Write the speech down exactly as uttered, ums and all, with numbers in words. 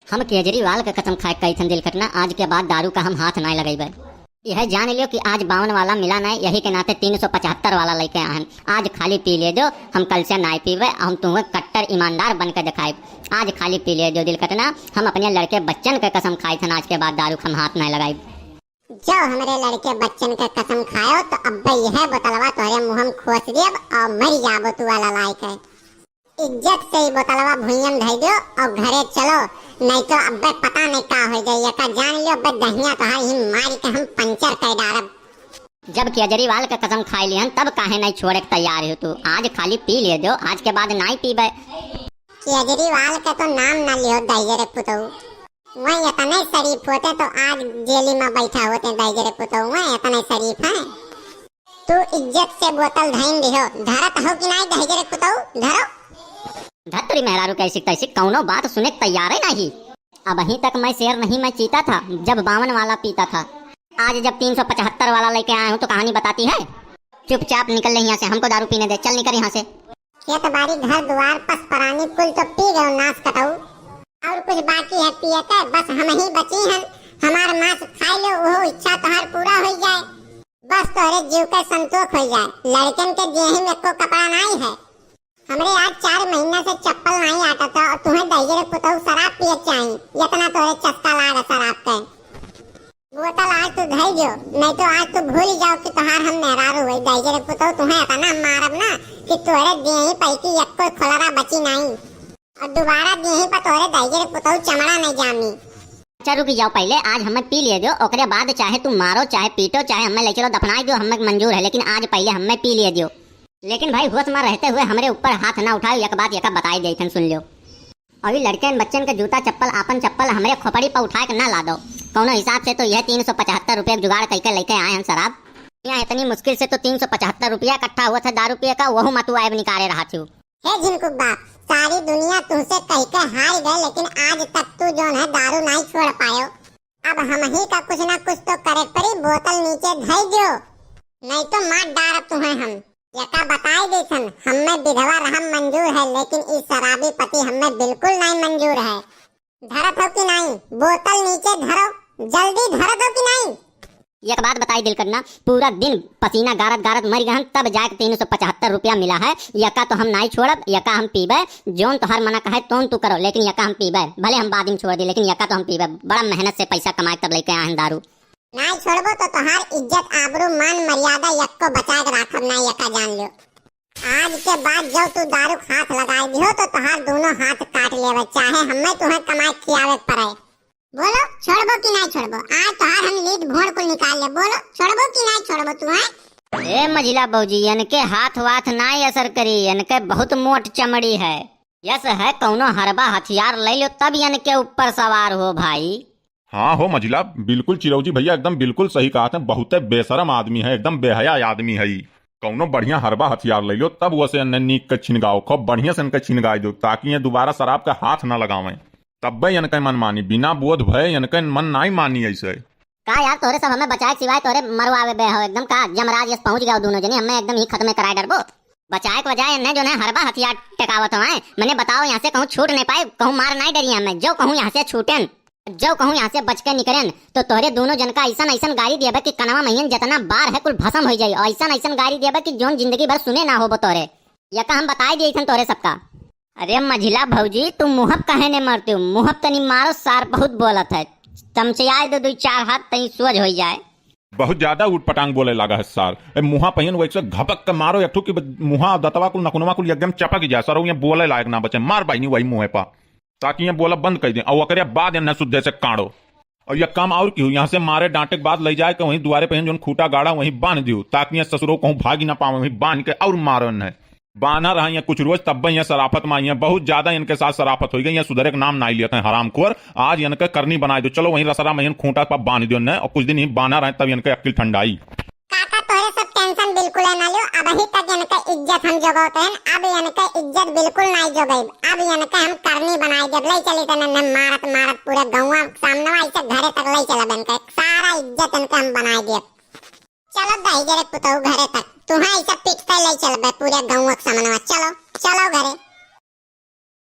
हम केजरीवाल के कसम खाए कही थन दिलकटना, आज के बाद दारू का हम हाथ नाय लगइबे। यह जान लियो कि आज बावन वाला मिला नाय, यही के नाते तीन सौ पचहत्तर वाला लइके आए हन। आज खाली पी ले दो, हम कल से नाय पीबे, हम तुम्हें कट्टर ईमानदार बन के दिखाइब। आज खाली पी ले दो दिलकटना, हम अपने लड़के बच्चन के कसम खाए थन, आज के बाद दारू का हम हाथ नाय लगाइब। जो हमरे लड़के बच्चन के कसम खायो, तो अब्बे यह बोतलवा तोहरे मुँह में खोस देब और मर जाबो तू वाला लायक है। इज्जत से ई बोतलवा भुइयम धइ दो और घरे चलो, नहीं तो अब्बे पता नहीं का हो जाए। एका जान लियो, अब्बे दहिया तोहार ही मारी के हम पंचर कर डारब। जब केजरीवाल के कसम खाए लिहन, तब काहे नहीं छोड़े के तैयार हो तू? आज खाली पी ले दो, आज के बाद नहीं पीबे। केजरीवाल के तो नाम ना लियो, दहिजरे पुतऊ। वह इतने शरीफ होते तो आज जेली में बैठा होते, दहिजरे पुतऊ, वह इतने शरीफ हैं। तू इज्जत से बोतल धइन दिहो, धरत हो कि नाई, दहिजरे पुतऊ, धरो। धतुरी मेहरारू कैसी तैसी, कौनो बात सुने के तैयार है नहीं। अबहीं तक मैं शेर नहीं, मैं चीता था, जब बावन वाला पीता था। आज जब तीन सौ पचहत्तर वाला लेके आया हूँ तो कहानी बताती है। चुपचाप निकल ले यहाँ से, हमको दारू पीने दे, चल निकल यहाँ से। खेत बारी घर दुआर पस परानी कुल तो पी गयो नास कटऊ। और कुछ बाकी है पिए के? बस हम ही बची हन। हमार मांस खाई लो, वो इच्छा तोहार पूरा हो जाए, बस तोहरे जीव के संतोष हो जाए। लड़कन के देही में एको कपड़ा नाई है। हमरे आज चार महीना से चप्पल नाई आटा था और तुम्हें दहिजरे पुतऊ शराब पिए चाहिए, इतना तोहरे चस्का लाग है शराब के। बोतल आज तू धई जो, नहीं तो आज तू भूल जाओ कि तोहार हम मेहरारू हुई। दहिजरे पुतऊ तुम्हें इतना मारब ना कि तोहरे देही पैकी एको खोलरा बची नाई। और दोबारा देही पर तोहरे दहिजरे पुतऊ चमड़ा नहीं जामी। अच्छा रुक जाओ पहले, आज हमें पी लिए दो, ओकरे बाद चाहे तू मारो, चाहे पीटो, चाहे हमें ले चलो दफनाई दो, हमें मंजूर है, लेकिन आज पहले हमें पी लिए दो। लेकिन भाई होश में रहते हुए हमरे ऊपर हाथ ना उठाओ, एक बात एका बताई देइथन सुन लो। अभी लड़कन बच्चन के जूता चप्पल, आपन चप्पल हमरे खोपड़ी पर उठाए के ना ला दो। कौनो हिसाब से तो यह तीन सौ पचहत्तर रुपये के जुगाड़ करके लेके आए हैं शराब। यहाँ इतनी मुश्किल से तो तीन सौ पचहत्तर रुपया इकट्ठा हुआ था दारू पिए का, वहू मतू आयब निकारे रहा थी। हे झिनकुक बाप, सारी दुनिया तुहसे कह के हार गए, लेकिन आज तक तू जौन है दारू नाई छोड़ पायो। अब हम ही का कुछ ना कुछ तो करे पड़ी, बोतल नीचे धई दियो, नहीं तो मार डारब तुम्हें हम। एका बताई देसन, हमें विधवा रहम मंजूर है, लेकिन ई शराबी पति हमें बिल्कुल नाई मंजूर है। धरत हो कि नाई? बोतल नीचे धरो, जल्दी धरत हो कि नाई? एक बात बताई दिलकटना, पूरा दिन पसीना गारत गारत मर गहन, तब जाके तीन सौ पचहत्तर रुपया मिला है। यका तो हम नाई छोड़ब, यका हम पीबे, जौन तोहार मना कहे तौन तू करो, लेकिन यका हम पीबे। भले हम बाद में छोड़ दी, लेकिन यका तो हम पीबे। बड़ा मेहनत से पैसा कमाए तब लेके आए हैं दारू। नाई छोड़बो तो तोहार इज्जत, आबरू, मान, मर्यादा यक्को बचाए के राखब नाई, यका जान लो। आज के बाद जब तू दारू के हाथ लगाए दिहो तो तोहार दोनों हाथ काट लेवे, चाहे हमें तुम्हें कमाए खियावे के पड़े। बोलो, छोड़बो कि नाई छोड़बो? आज तोहार हम लीद भोड़ कुल निकाल ले। बोलो, छोड़बो कि नाई छोड़बो तू, हैं? ए मझिला भौजी, इनके हाथ वाथ नाई असर करी, इनके बहुत मोट चमड़ी है। यस है, कौनो हरबा हथियार ले लो तब इनके ऊपर सवार हो भाई। हाँ हो मझिला, बिल्कुल चिरौजी भैया एकदम बिल्कुल सही कहत हैं, बहुते बेशरम आदमी है, एकदम बेहया आदमी है ई। कौनो बढ़िया हरबा हथियार ले लो तब वसे इन्हें नीक के छिनगाओ, खूब बढ़िया से इनके छिनगाए दो, ताकि ये दोबारा शराब का हाथ ना लगावें। तब्बे इनके मन मानी, बिना बोध भय इनके मन नाई मानी ऐसे। का यार, तोहरे सब हमें बचाए के सिवाय तोहरे मरवावे बे हो, एकदम का जमराज यस पहुँच गया दोनों जने, हमें एकदम ही खत्म कराए डरबो। बचाए के बजाय इन्हें जो है हरबा हथियार टेकावत हो, हैं? मने बताओ, यहाँ से कहूँ छूट नहीं पाए, कहूँ मार नहीं डरी हमें, जो कहूँ यहाँ से छूटेन, जो कहूँ यहाँ से बच के निकरेन, तो तोहरे दोनों जन का ऐसन ऐसन गारी देबे कि कनवा महियन जितना बार है कुल भसम हो जाई, और ऐसन ऐसन गारी देबे कि जोन जिंदगी भर सुने ना होबो तोहरे। यका हम बताए दिए थन तोहरे सबका। अरे मझिला भौजी, तू मुहब काहे ने मारते हो? मुहब तनी मारो, सार बहुत बोलत है, चमचयाए दो दुई चार हाथ, तनी सोझ हो जाए। बहुत ज्यादा उटपटांग बोले लागा है सार। ए मुहा पहियन वैसे घपक के मारो एक ठो कि ब-, मुहा दतवा कुल नकुनवा कुल एकदम चपक जाए, सर ये बोले लायक ना बचे। मार बाइनी वही मुहे पा, ताकि ये बोला बंद कर दे और ओकरे बाद इन्हें सुद्धे से काढ़ो। और ये काम और की हुई, यहाँ से मारे डांटे के बाद ले जाए के वहीं दुआरे पहियन जोन खूटा गाड़ा वहीं बांध दियो, ताकि ये ससुरो कहूँ भागी ना पावे, वहीं बांध के और मारो इन्हें। बान्हा रहा ये कुछ रोज, तब ये शराफत में आई है। बहुत ज्यादा इनके साथ शराफत हो गई, ये सुधरे के नाम नाई लिया था हरामखोर। आज इनके करनी बनाए दो, चलो वहीं रसरा में खूंटा पर बांध दो ने, और कुछ दिन ही बान्हा रहे तब इनके अक्ल ठंडाई। काका तोहरे सब टेंशन बिल्कुल है ना लियो, अब ही तक इनके इज्जत हम जगौते हैं, अब इनके इज्जत बिल्कुल नाई जगैब, अब इनके हम करनी बनाए देब, ले चली तने ने मारत मारत पूरे गौवा सामने ऐसे घरे तक ले चलब इनके, सारा इज्जत इनके हम बनाए देब। चलो दहिजरे पुतऊ घरे तक, तुहें ऐसे पीटते ले चलबे पूरे गौवा के सामने, चलो, चलो घरे।